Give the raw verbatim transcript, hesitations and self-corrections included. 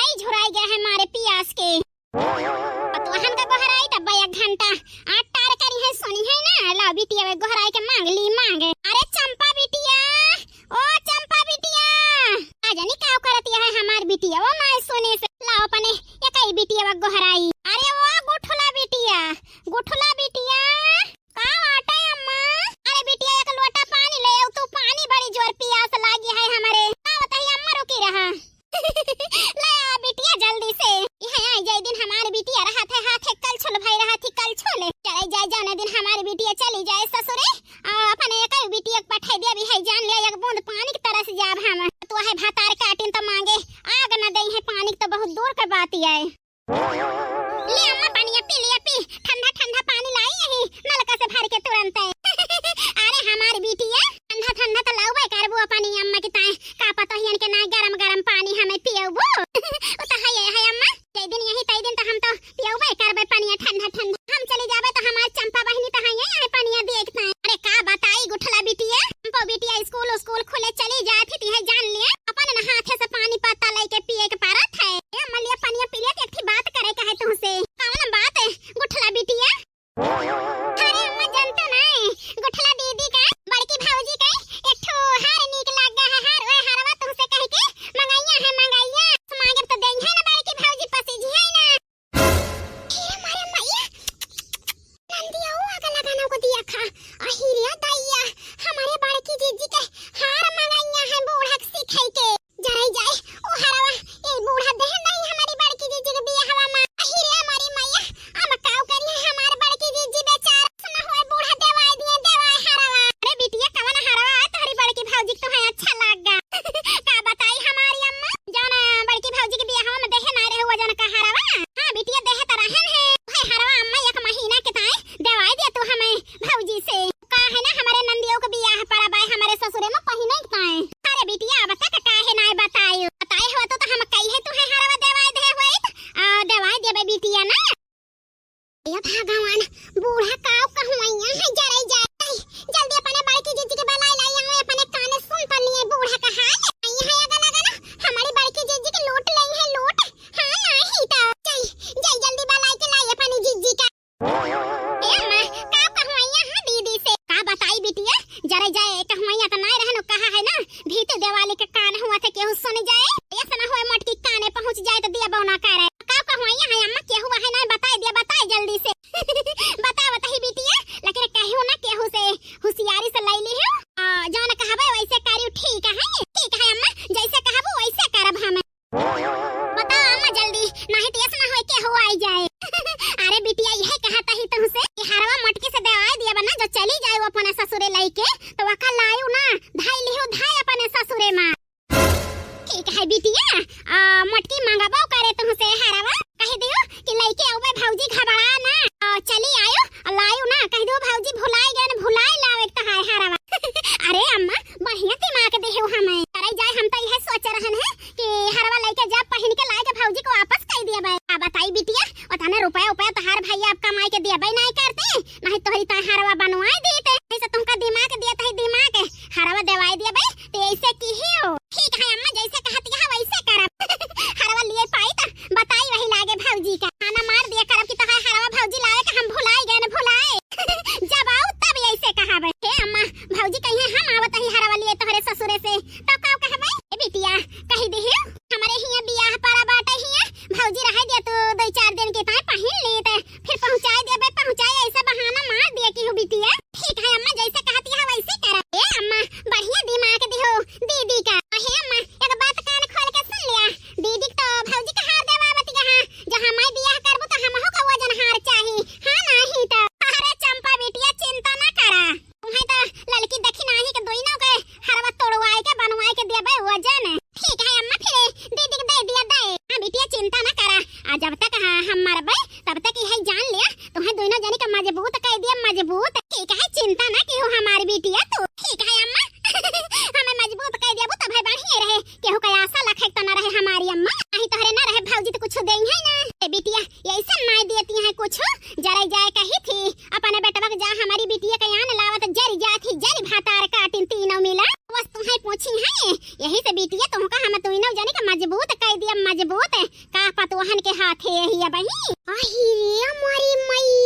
ई झुराई गया है मारे पियास के। पतोहन का गोहराई तब एक घंटा आठ टार करी है, सुनी है ना, लाओ बिटिया वे गोहराई के मांग ली मांग। अरे चंपा बिटिया, ओ चंपा बिटिया, आ जानी का करत है हमार बिटिया, वो ना सुने से लाओ अपने एकई बिटिया वे गोहराई। अरे ओ गुठला बिटिया, गुठला बिटिया, का बाटे अम्मा? अरे बिटिया, एक लोटा पानी ले आउ तू, पानी बड़ी जोर पियास लागी है हमरे। का बताई अम्मा, रुकी रहा। ले आ बिटिया जल्दी से। इहाँ आई जाए दिन हमार बिटिया रहत है, हाथे कलछुल भई रहत ही, कलछुल। चले जाए, जौने दिन हमार बिटिया चली जाए ससुरे, आ अपने एकई बिटिया के पठाई दे, अभी है जान ले, एक बूंद पानी की तरस जाब हम। तू है भतार काटिन तो मांगे आग न देई है, पानी की तो बहुत दूर के बात है। ले अम्मा, पनिया पी, लिया पी, ठंडा ठंडा पानी लाई यही नलका से भर के तुरंत। अरे हमार बिटिया, ठंडा ठंडा तो लाउबे करबू अपनी अम्मा की ताई, का पतोहियन के ना गरम गरम पानी हमें पियबू। वो तो है, है अम्मा, जय दिन यही तय दिन तो हम तो पियबे करबे पनिया ठंडा ठंडा। हम चली जाबे तो हमार चंपा बहिनी तो है यही पनिया देखता है। अरे का बताई गुठला बिटिया, चंपा बिटिया स्कूल, स्कूल खुले चली जात ही, तिहे जान लिया, अपन न हाथे से पानी पत्ता लेके पिए के परत है। ए अम्मा, लिया पनिया पी लिया, एक ठे बात करे के है तुमसे। कौन बात है गुठला बिटिया? अरे अम्मा, जानता नहीं, गुठला दीदी का बड़की भौजी का एक ठो हार नीक लाग गा है, हार, वह हारवा तुमसे कह के मंगाइया है, मंगाइया। मांगे तो देंगे ना बड़की भौजी, पसीजी है ना। हे मारे मैया, नंदिया वो आग लगाना को दिया खा। अहिरिया दैया, हमारे बड़की जीजी के हार मंगाइया है बूढ़ा के सिखाई के। जराई जाए, ओ हरवा, ए बूढ़ा देह नहीं हमारी बड़की जीजी के बियाहवा मा। अहिरिया मारी मैया, अब काऊ करी है हमार बड़की जीजी बेचार। सुना हुआ बूढ़ा देवाई दिए, देवाई हरवा। अरे बिटिया, कवन हरवा है तोहरी बड़की भौजी के तुम्हें अच्छा लाग गा? का बताई हमारी अम्मा, जौन बड़की भौजी के बियाहवा मा देहे ना रहे हुआ जौन का हरवा। हाँ बिटिया, देहे तो रहन है। हे हरवा अम्मा, एक महीना के ताई देवाई दे तू हमें भौजी से। का है ना, हमारे नंदियों के बियाह परब आए, हमारे ससुरे मा पहिने के ताई। अरे बिटिया, अब तक काहे ना बतायो? बताए हो तो, तो हम कही है तुम्हें हरवा देवाई दे होइत, आ, देवाई देबे बिटिया ना। हे भगवान, बूढ़ा काऊ कहवैया है, जराई जाए। जल्दी अपने बड़की जीजी के बुलाई लाई, आवे अपने काने सुन तो लिए बूढ़ा का हाल। आई है अगल अगल, हमारी बड़की जीजी के लूट लाई है, लूट। हाँ, नाही तो। जाई, जाई जल्दी बुलाई के लाई अपनी जीजी का। ए अम्मा, काऊ कहवैया है दीदी से? का बताई बिटिया, जराई जाए कहवैया तो नाय रहन, कहा है ना, भीतर देवाली के कान हुआ थे, केहू सुन जाए, ऐसा ना होए मोटकी काने पहुँच जाए तो दिया बौना करे। का कहूँ यहाँ है अम्मा, केहू है ना, बताई दिया, बताई जल्दी से। बता, बताई बिटिया, लेकिन कहियो ना केहू से, होशियारी से लै लिहो। आ, जौन कहबे वैसे करियो, ठीक है? ठीक है अम्मा, जैसे कहबू वैसे करब हम। बताओ अम्मा जल्दी, नहीं तो ऐसा ना होए केहू आई जाए। अरे बिटिया, यह कहत ही तुमसे कि हरवा मोटकी से देवाई दिया बना, जो चली जाए वो अपने ससुरे लइके, तो वका लायू ना, धाई लिहो धाई अपने ससुरे मा। ठीक है बिटिया, आ, मोटकी मंगबो करे तुमसे हरवा, कह दियो कि लइके आउबे भौजी, घबरा ना, आ, चली आयो, लायो ना, कह दियो भौजी भुलाई गए न, भुलाई लावे के तहार हरवा। अरे अम्मा, बढ़िया दिमाग देहो हमें। अरे जाए, हम तो यह सोच रहन है कि हरवा लइके जब पहिन के लाए के भौजी को वापस कह दिया बे। आ बताई बिटिया, उतने रुपया उपया तहार भैया अब कमाई के दिया बे नहीं करते, नहीं तोहरी ता हरवा बनवाई देते। ऐसे तुमका दिमाग दिया तही दिमाग, हरवा देवाई दिया बे। ते ऐसे की हो? ठीक है अम्मा, जैसे कहती है वैसे करब। हरवा लिए पाई त बताई वही लागे भौजी का। खाना मार दिया करब कि तोहार हरवा भौजी लावे के हम भुलाई गए न, भुलाई। जब आऊ तब ऐसे कहब, हे अम्मा, भौजी कहिए हम आवत ही हरवा लिए तोहरे ससुरे से, तब का कहबे? ए बिटिया, कही देही, हमरे हिया बियाह परा बाटे हिया, भौजी रहे दिया तू दो चार दिन के ताई पहिन लेते, फिर पहुँचाए देबे, पहुँचाए, ऐसे बहाना मार दिया कि हो बिटिया। ठीक है अम्मा, जैसे कहती है वैसे करब। ए अम्मा, बढ़िया दिमाग दिहो दीदी का। अहे अम्मा, एक बात कान खोल के सुन लिया, दीदी तो भौजी का हार देवावत गहा, जहाँ मैं बियाह करबो तो हमहू का वजन हार चाही, हाँ नाही तो। अरे चंपा बिटिया, चिंता ना करा, तुम्हें तो लड़की दखिनाही के दोनों के हरवा तोड़वाए के बनवाए के देबे वजन। ठीक है अम्मा, फिर दीदी के दे दिया दे। हाँ बिटिया, चिंता ना करा, आ जब तक हाँ, हम मरबे तब तक यही जान लिया, तुम्हें दोनों जनी का मजबूत कर दिया, मजबूत। ठीक है, चिंता ना की हो हमारी बिटिया तू। ठीक है अम्मा, हमें मजबूत कर दिया, वो तब है बढ़िया रहे, केहू का आशा लखे तो ना रहे हमारी अम्मा, नहीं तोहरे ना रहे भौजी तो कुछ देई है ना। ए बिटिया, ऐसे ना देती है कुछ, जरा जाए कही थी अपने बेटवा के, जा हमारी बिटिया का यान लावत जरी जात ही, जरी भातार काटिन तीनों मिला। बस तुम्हें पूछी है, यही से बिटिया तुमका हम तीनों जने का मजबूत कर दिया, मजबूत। तोहन के हाथे यही है बहिनी। अही रे हमारी मई,